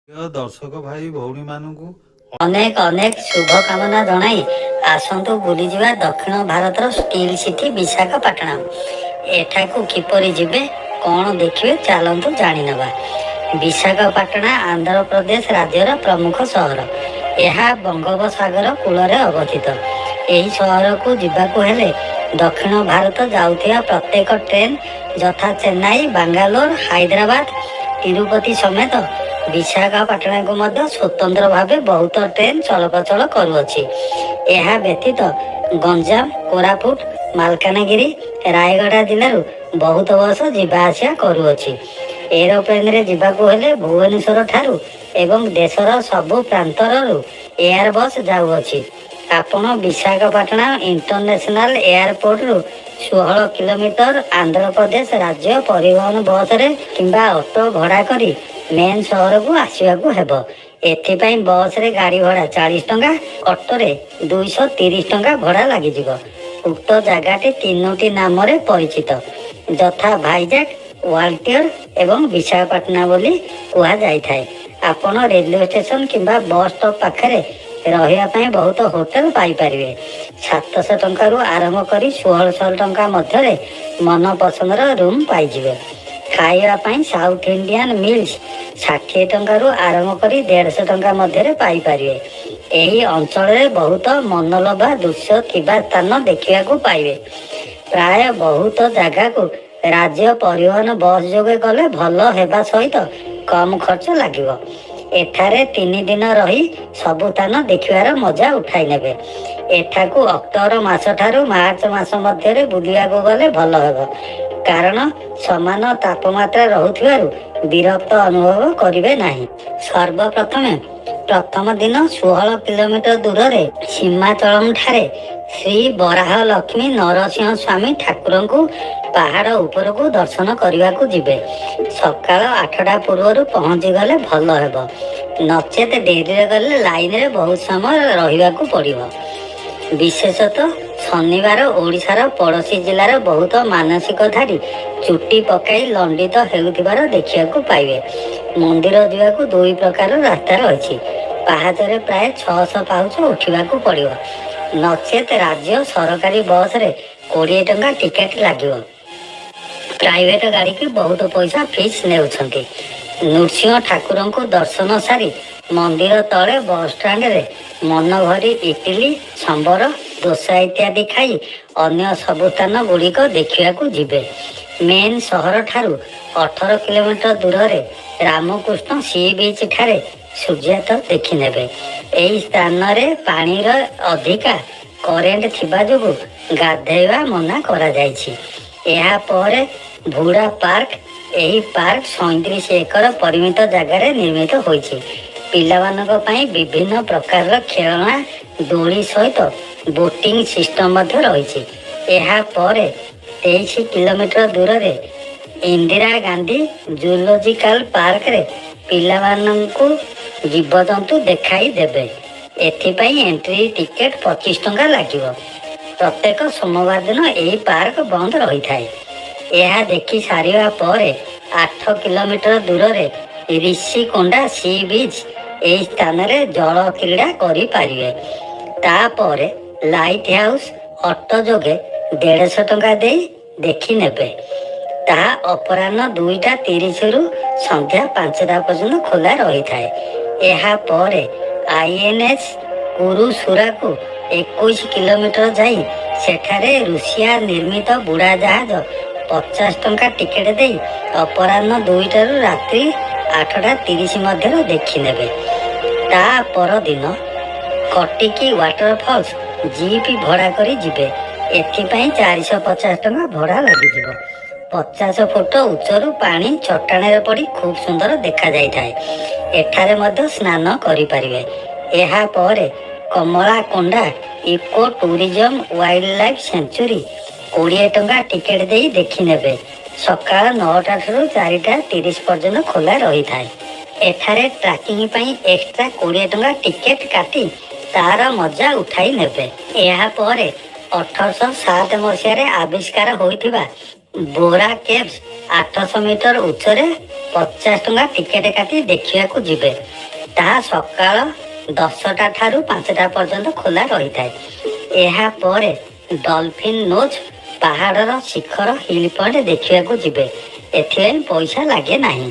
ପ୍ରିୟ ଦର୍ଶକ ଭାଇ ଭଉଣୀମାନଙ୍କୁ ଅନେକ ଅନେକ ଶୁଭକାମନା ଜଣାଇ ଆସନ୍ତୁ ବୁଲିଯିବା ଦକ୍ଷିଣ ଭାରତର ଷ୍ଟିଲ୍ ସିଟି ବିଶାଖାପାଟଣା। ଏଠାକୁ କିପରି ଯିବେ, କ'ଣ ଦେଖିବେ, ଚାଲନ୍ତୁ ଜାଣିନେବା। ବିଶାଖାପାଟଣା ଆନ୍ଧ୍ରପ୍ରଦେଶ ରାଜ୍ୟର ପ୍ରମୁଖ ସହର। ଏହା ବଙ୍ଗୋପସାଗର କୂଳରେ ଅବସ୍ଥିତ। ଏହି ସହରକୁ ଯିବାକୁ ହେଲେ ଦକ୍ଷିଣ ଭାରତ ଯାଉଥିବା ପ୍ରତ୍ୟେକ ଟ୍ରେନ୍ ଯଥା ଚେନ୍ନାଇ, ବାଙ୍ଗାଲୋର, ହାଇଦ୍ରାବାଦ, ତିରୁପତି ସମେତ ବିଶାଖାପାଟଣାକୁ ମଧ୍ୟ ସ୍ୱତନ୍ତ୍ର ଭାବେ ବହୁତ ଟ୍ରେନ୍ ଚଳପ୍ରଚଳ କରୁଅଛି। ଏହା ବ୍ୟତୀତ ଗଞ୍ଜାମ, କୋରାପୁଟ, ମାଲକାନଗିରି, ରାୟଗଡ଼ା ଜିଲ୍ଲାରୁ ବହୁତ ବସ ଯିବା ଆସିବା କରୁଅଛି। ଏରୋପ୍ଲେନରେ ଯିବାକୁ ହେଲେ ଭୁବନେଶ୍ୱର ଠାରୁ ଏବଂ ଦେଶର ସବୁ ପ୍ରାନ୍ତରରୁ ଏୟାର ବସ୍ ଯାଉଅଛି। ଆପଣ ବିଶାଖାପାଟଣା ଇଣ୍ଟରନ୍ୟାସନାଲ ଏୟାରପୋର୍ଟରୁ 16 କିଲୋମିଟର ଆନ୍ଧ୍ରପ୍ରଦେଶ ରାଜ୍ୟ ପରିବହନ ବସରେ କିମ୍ବା ଅଟୋ ଭଡ଼ା କରି ମେନ୍ ସହରକୁ ଆସିବାକୁ ହେବ। ଏଥିପାଇଁ ବସରେ ଗାଡ଼ି ଭଡ଼ା 40 ଟଙ୍କା, ଅଟୋରେ 230 ଟଙ୍କା ଭଡ଼ା ଲାଗିଯିବ। ଉକ୍ତ ଜାଗାଟି ତିନୋଟି ନାମରେ ପରିଚିତ, ଯଥା ଭାଇଜାକ, ୱାଲ୍ଟିୟର ଏବଂ ବିଶାଖାପାଟଣା ବୋଲି କୁହାଯାଇଥାଏ। ଆପଣ ରେଲୱେ ଷ୍ଟେସନ କିମ୍ବା ବସ୍ ଷ୍ଟପ୍ ପାଖରେ ରହିବା ପାଇଁ ବହୁତ ହୋଟେଲ ପାଇପାରିବେ। 700 ଟଙ୍କାରୁ ଆରମ୍ଭ କରି 1600 ଟଙ୍କା ମଧ୍ୟରେ ମନ ପସନ୍ଦର ରୁମ୍ ପାଇଯିବେ। ଖାଇବା ପାଇଁ ସାଉଥ ଇଣ୍ଡିଆନ ମିଲ୍ସ 60 ଟଙ୍କାରୁ ଆରମ୍ଭ କରି 150 ଟଙ୍କା ମଧ୍ୟରେ ପାଇପାରିବେ। ଏହି ଅଞ୍ଚଳରେ ବହୁତ ମନଲୋଭା ଦୃଶ୍ୟ ଥିବା ସ୍ଥାନ ଦେଖିବାକୁ ପାଇବେ। ପ୍ରାୟ ବହୁତ ଜାଗାକୁ ରାଜ୍ୟ ପରିବହନ ବସ୍ ଯୋଗେ ଗଲେ ଭଲ ହେବା ସହିତ କମ୍ ଖର୍ଚ୍ଚ ଲାଗିବ। ଏଠାରେ 3 ଦିନ ରହି ସବୁ ସ୍ଥାନ ଦେଖିବାର ମଜା ଉଠାଇ ନେବେ। ଏଠାକୁ ଅକ୍ଟୋବର ମାସ ଠାରୁ ମାର୍ଚ୍ଚ ମାସ ମଧ୍ୟରେ ବୁଲିବାକୁ ଗଲେ ଭଲ ହେବ, କାରଣ ସମାନ ତାପମାତ୍ରା ରହୁଥିବାରୁ ବିରକ୍ତ ଅନୁଭବ କରିବେ ନାହିଁ। ସର୍ବପ୍ରଥମେ ପ୍ରଥମ ଦିନ 16 କିଲୋମିଟର ଦୂରରେ ସୀମାଚଳମ ଠାରେ ଶ୍ରୀ ବରାହ ଲକ୍ଷ୍ମୀ ନରସିଂହ ସ୍ୱାମୀ ଠାକୁରଙ୍କୁ ପାହାଡ଼ ଉପରକୁ ଦର୍ଶନ କରିବାକୁ ଯିବେ। ସକାଳ 8ଟା ପୂର୍ବରୁ ପହଞ୍ଚିଗଲେ ଭଲ ହେବ, ନଚେତ ଡେରିରେ ଗଲେ ଲାଇନରେ ବହୁତ ସମୟ ରହିବାକୁ ପଡ଼ିବ। ବିଶେଷତଃ ଶନିବାର ଓଡ଼ିଶାର ପଡ଼ୋଶୀ ଜିଲ୍ଲାର ବହୁତ ମାନସିକଧାରୀ ଚୁଟି ପକାଇ ଲଣ୍ଡିତ ହେଉଥିବାର ଦେଖିବାକୁ ପାଇବେ। ମନ୍ଦିର ଯିବାକୁ ଦୁଇ ପ୍ରକାର ରାସ୍ତା ରହିଛି। ପାହାଚରେ ପ୍ରାୟ 600 ପାହାଚ ଉଠିବାକୁ ପଡ଼ିବ, ନଚେତ ରାଜ୍ୟ ସରକାରୀ ବସରେ 20 ଟଙ୍କା ଟିକେଟ ଲାଗିବ। ପ୍ରାଇଭେଟ ଗାଡ଼ିକି ବହୁତ ପଇସା ଫିସ୍ ନେଉଛନ୍ତି। ନୃସିଂହ ଠାକୁରଙ୍କୁ ଦର୍ଶନ ସାରି ମନ୍ଦିର ତଳେ ବସଷ୍ଟାଣ୍ଡରେ ମନଭରି ଇଟିଲି, ସମ୍ବର, ଦୋସା ଇତ୍ୟାଦି ଖାଇ ଅନ୍ୟ ସବୁ ସ୍ଥାନ ଗୁଡ଼ିକ ଦେଖିବାକୁ ଯିବେ। ମେନ୍ ସହର ଠାରୁ 18 କିଲୋମିଟର ଦୂରରେ ରାମକୃଷ୍ଣ ସି ବିଚ୍ ଠାରେ ସୂର୍ଯ୍ୟାସ୍ତ ଦେଖିନେବେ। ଏହି ସ୍ଥାନରେ ପାଣିର ଅଧିକା କରେଣ୍ଟ ଥିବା ଯୋଗୁଁ ଗାଧୋଇବା ମନା କରାଯାଇଛି। ଏହାପରେ ଭୁଡ଼ା ପାର୍କ। ଏହି ପାର୍କ 37 ଏକର ପରିମିତ ଜାଗାରେ ନିର୍ମିତ ହୋଇଛି। ପିଲାମାନଙ୍କ ପାଇଁ ବିଭିନ୍ନ ପ୍ରକାରର ଖେଳଣା, ଦୋଳି ସହିତ ବୋଟିଂ ସିଷ୍ଟମ ମଧ୍ୟ ରହିଛି। ଏହାପରେ 23 କିଲୋମିଟର ଦୂରରେ ଇନ୍ଦିରା ଗାନ୍ଧୀ ଜୁଲୋଜିକାଲ ପାର୍କରେ ପିଲାମାନଙ୍କୁ ଜୀବଜନ୍ତୁ ଦେଖାଇ ଦେବେ। ଏଥିପାଇଁ ଏଣ୍ଟ୍ରି ଟିକେଟ 25 ଟଙ୍କା ଲାଗିବ। ପ୍ରତ୍ୟେକ ସୋମବାର ଦିନ ଏହି ପାର୍କ ବନ୍ଦ ରହିଥାଏ। ଏହା ଦେଖି ସାରିବା ପରେ 8 କିଲୋମିଟର ଦୂରରେ ରିଷିକୋଣ୍ଡା ସି ବିଚ୍, ଏହି ସ୍ଥାନରେ ଜଳ କ୍ରୀଡ଼ା କରିପାରିବେ। ତାପରେ ଲାଇଟ୍ ହାଉସ୍ ଅଟୋ ଯୋଗେ 150 ଟଙ୍କା ଦେଇ ଦେଖିନେବେ। ତାହା ଅପରାହ୍ନ 2ଟା 30ରୁ ସନ୍ଧ୍ୟା 5ଟା ପର୍ଯ୍ୟନ୍ତ ଖୋଲା ରହିଥାଏ। ଏହାପରେ ଆଇଏନ୍ଏସ୍ କୁରୁସୁରାକୁ 21 କିଲୋମିଟର ଯାଇ ସେଠାରେ ରୁଷିଆ ନିର୍ମିତ ବୁଡ଼ାଜାହାଜ 50 ଟଙ୍କା ଟିକେଟ ଦେଇ ଅପରାହ୍ନ 2ଟାରୁ ରାତ୍ରି 8ଟା 30 ମଧ୍ୟରେ ଦେଖିନେବେ। ତା ପରଦିନ କଟିକି ୱାଟରଫଲ୍ସ ଜିପ୍ ଭଡ଼ା କରି ଯିବେ। ଏଥିପାଇଁ 450 ଟଙ୍କା ଭଡ଼ା ଲାଗିଯିବ। 50 ଫୁଟ ଉଚ୍ଚରୁ ପାଣି ଚଟାଣରେ ପଡ଼ି ଖୁବ୍ ସୁନ୍ଦର ଦେଖାଯାଇଥାଏ। ଏଠାରେ ମଧ୍ୟ ସ୍ନାନ କରିପାରିବେ। ଏହାପରେ କମଳାକୋଣ୍ଡା eco tourism wild life sanctuary 20 ଟଙ୍କା ଟିକେଟ ଦେଇ ଦେଖିନେବେ। ସକାଳ 9ଟା ଠାରୁ 4ଟା 30 ପର୍ଯ୍ୟନ୍ତ ଖୋଲା ରହିଥାଏ। ଏଠାରେ ଟ୍ରାକିଂ ପାଇଁ ଏକ୍ସଟ୍ରା 20 ଟଙ୍କା ଟିକେଟ କାଟି ତାର ମଜା ଉଠାଇ ନେବେ। ଏହାପରେ 1807 ମସିହାରେ ଆବିଷ୍କାର ହୋଇଥିବା ବୋରା କେଭ୍ସ 800 ମିଟର ଉଚ୍ଚରେ 50 ଟଙ୍କା ଟିକେଟ କାଟି ଦେଖିବାକୁ ଯିବେ। ତାହା ସକାଳ 10ଟା ଠାରୁ 5ଟା ପର୍ଯ୍ୟନ୍ତ ଖୋଲା ରହିଥାଏ। ଏହାପରେ ଡଲଫିନ୍ ନୋଜ୍ ପାହାଡ଼ର ଶିଖର ହିଲ୍ ପଏଣ୍ଟ ଦେଖିବାକୁ ଯିବେ। ଏଥିପାଇଁ ପଇସା ଲାଗେ ନାହିଁ।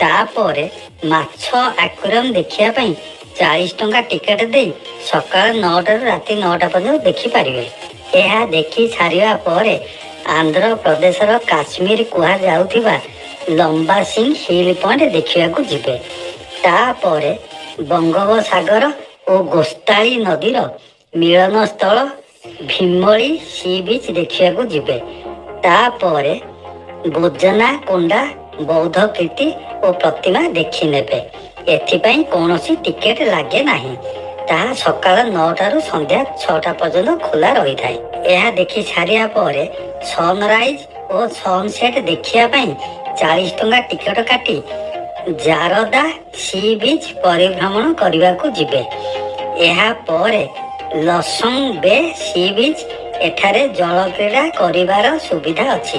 ତାପରେ ମାଛ ଆକ୍ୱାରିୟମ ଦେଖିବା ପାଇଁ 40 ଟଙ୍କା ଟିକେଟ ଦେଇ ସକାଳ 9ଟାରୁ ରାତି 9ଟା ପର୍ଯ୍ୟନ୍ତ ଦେଖିପାରିବେ। ଏହା ଦେଖି ସାରିବା ପରେ ଆନ୍ଧ୍ରପ୍ରଦେଶର କାଶ୍ମୀର କୁହାଯାଉଥିବା ଲମ୍ବାସିଂ ହିଲ୍ ପଏଣ୍ଟ ଦେଖିବାକୁ ଯିବେ। ତାପରେ ବଙ୍ଗୋପସାଗର ଓ ଗୋସ୍ତାଳୀ ନଦୀର ମିଳନ ସ୍ଥଳ ଭୀମଳି ସି ବିଚ୍ ଦେଖିବାକୁ ଯିବେ। ତାପରେ ବୋଜନା କୋଣ୍ଡା ବୌଦ୍ଧ କୀର୍ତ୍ତି ଓ ପ୍ରତିମା ଦେଖିନେବେ। ଏଥିପାଇଁ କୌଣସି ଟିକେଟ ଲାଗେ ନାହିଁ। ତାହା ସକାଳ 9ଟାରୁ ସନ୍ଧ୍ୟା 6ଟା ପର୍ଯ୍ୟନ୍ତ ଖୋଲା ରହିଥାଏ। ଏହା ଦେଖି ସାରିବା ପରେ ସନରାଇଜ ଓ ସନସେଟ ଦେଖିବା ପାଇଁ 40 ଟଙ୍କା ଟିକେଟ କାଟି ଜାରଦା ସି ବିଚ୍ ପରିଭ୍ରମଣ କରିବାକୁ ଯିବେ। ଏହାପରେ ଲସଙ୍ଗ ବେ ସି ବିଚ୍, ଏଠାରେ ଜଳକ୍ରୀଡ଼ା କରିବାର ସୁବିଧା ଅଛି,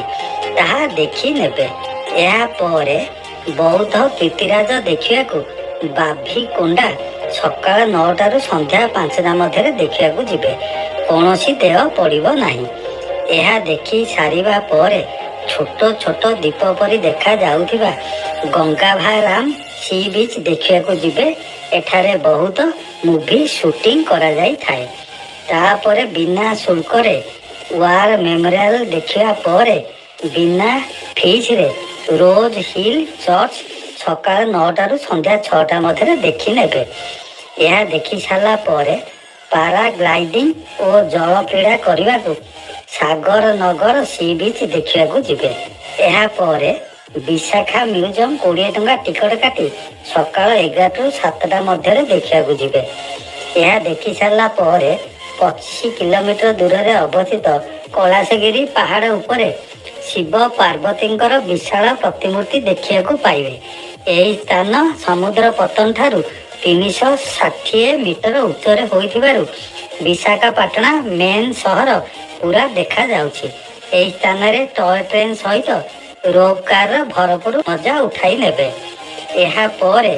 ତାହା ଦେଖି ନେବେ। ଏହାପରେ ବୌଦ୍ଧ କୀର୍ତ୍ତିରାଜ ଦେଖିବାକୁ ବାଭିକୋଣ୍ଡା ସକାଳ 9ଟାରୁ ସନ୍ଧ୍ୟା 5ଟା ମଧ୍ୟରେ ଦେଖିବାକୁ ଯିବେ। କୌଣସି ଦେୟ ପଡ଼ିବ ନାହିଁ। ଏହା ଦେଖି ସାରିବା ପରେ ଛୋଟ ଛୋଟ ଦ୍ୱୀପ ପରି ଦେଖାଯାଉଥିବା ଗଙ୍ଗାଭାରାମ ସି ବିଚ୍ ଦେଖିବାକୁ ଯିବେ। ଏଠାରେ ବହୁତ ମୁଭି ସୁଟିଂ କରାଯାଇଥାଏ। ତାପରେ ବିନା ଶୁଳ୍କରେ ୱାର ମେମୋରିଆଲ ଦେଖିବା ପରେ ବିନା ଫିସ୍ରେ ରୋଜ୍ ହିଲ୍ ଚର୍ଚ୍ଚ ସକାଳ 9ଟାରୁ ସନ୍ଧ୍ୟା 6ଟା ମଧ୍ୟରେ ଦେଖିନେବେ। ଏହା ଦେଖି ସାରିଲା ପରେ ପାରାଗ୍ଲାଇଡିଂ ଓ ଜଳକ୍ରୀଡ଼ା କରିବାକୁ ସାଗର ନଗର ସି ବିଚ୍ ଦେଖିବାକୁ ଯିବେ। ଏହାପରେ ବିଶାଖା ମ୍ୟୁଜିୟମ 20 ଟଙ୍କା ଟିକଟ କାଟି ସକାଳ 11ଟାରୁ 7ଟା ମଧ୍ୟରେ ଦେଖିବାକୁ ଯିବେ। ଏହା ଦେଖି ସାରିଲା ପରେ 25 କିଲୋମିଟର ଦୂରରେ ଅବସ୍ଥିତ କୈଳାସଗିରି ପାହାଡ଼ ଉପରେ ଶିବ ପାର୍ବତୀଙ୍କର ବିଶାଳ ପ୍ରତିମୂର୍ତ୍ତି ଦେଖିବାକୁ ପାଇବେ। ଏହି ସ୍ଥାନ ସମୁଦ୍ର ପତ୍ତନ ଠାରୁ 360 ମିଟର ଉଚ୍ଚରେ ହୋଇଥିବାରୁ ବିଶାଖାପାଟଣା ମେନ୍ ସହର ପୁରା ଦେଖାଯାଉଛି। ଏହି ସ୍ଥାନରେ ଟୟ ଟ୍ରେନ୍ ସହିତ ରୋପ୍ କାରର ଭରପୁର ମଜା ଉଠାଇ ନେବେ। ଏହାପରେ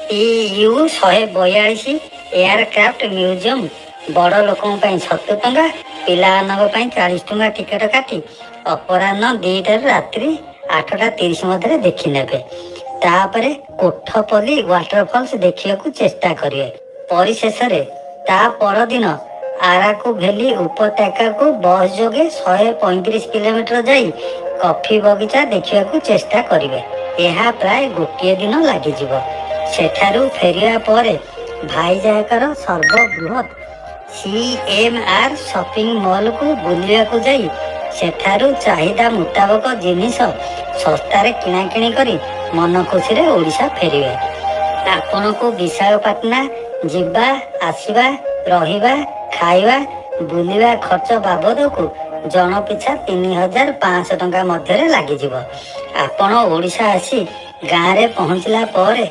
TU 142 aircraft museum ବଡ଼ ଲୋକଙ୍କ ପାଇଁ 70 ଟଙ୍କା, ପିଲାମାନଙ୍କ ପାଇଁ 40 ଟଙ୍କା ଟିକେଟ କାଟି ଅପରାହ୍ନ 2ଟାରୁ ରାତ୍ରି 8:30 ମଧ୍ୟରେ ଦେଖିନେବେ। ତାପରେ କୋଠପଲ୍ଲୀ ୱାଟରଫଲ୍ସ ଦେଖିବାକୁ ଚେଷ୍ଟା କରିବେ। ପରିଶେଷରେ ତା ପରଦିନ ଆରାକୁ ଭ୍ୟାଲି ଉପତ୍ୟକାକୁ ବସ୍ ଯୋଗେ 135 କିଲୋମିଟର ଯାଇ କଫି ବଗିଚା ଦେଖିବାକୁ ଚେଷ୍ଟା କରିବେ। ଏହା ପ୍ରାୟ ଗୋଟିଏ ଦିନ ଲାଗିଯିବ। ସେଠାରୁ ଫେରିବା ପରେ ଭାଇଜାକର ସର୍ବବୃହତ୍ ସିଏମ୍ଆର୍ ସପିଂ ମଲକୁ ବୁଲିବାକୁ ଯାଇ ସେଠାରୁ ଚାହିଦା ମୁତାବକ ଜିନିଷ ଶସ୍ତାରେ କିଣାକିଣି କରି ମନ ଖୁସିରେ ଓଡ଼ିଶା ଫେରିବେ। ଆପଣଙ୍କୁ ବିଶାଖାପାଟଣା ଯିବା, ଆସିବା, ରହିବା, ଖାଇବା, ବୁଲିବା ଖର୍ଚ୍ଚ ବାବଦକୁ ଜଣ ପିଛା 3500 ଟଙ୍କା ମଧ୍ୟରେ ଲାଗିଯିବ। ଆପଣ ଓଡ଼ିଶା ଆସି ଗାଁରେ ପହଞ୍ଚିଲା ପରେ